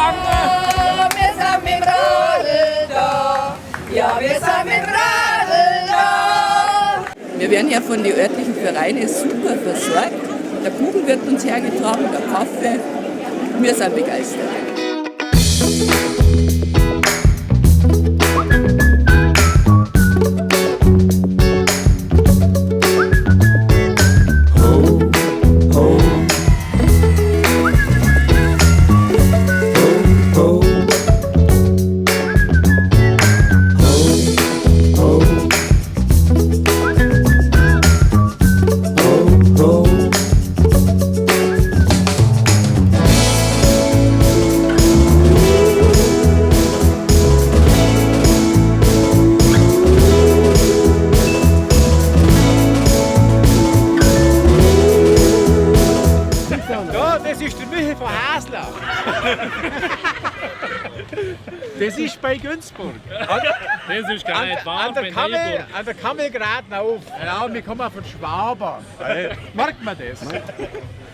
Wir sind mit dem Radl da. Ja, wir sind mit dem Radl da. Wir werden ja von den örtlichen Vereinen super versorgt. Der Kuchen wird uns hergetragen, der Kaffee. Wir sind begeistert. Ja, das ist der Michi von Haslach. Das ist bei Günzburg. Das ist gar An, nicht wahr, an, der bei Kammel, Neuburg. an der Kammel geraten auf. Ja, wir kommen von Schwaber. Merkt man das?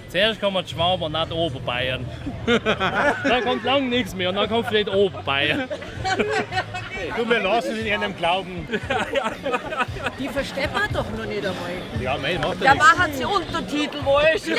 Zuerst kommen die Schwaber, nicht Oberbayern. Dann kommt lang nichts mehr und dann kommt vielleicht Oberbayern. Du, wir lassen in ihrem Glauben. Die versteht man doch noch nicht einmal. Ja, mei, macht Da machen sie Untertitel, wo ich. Ja.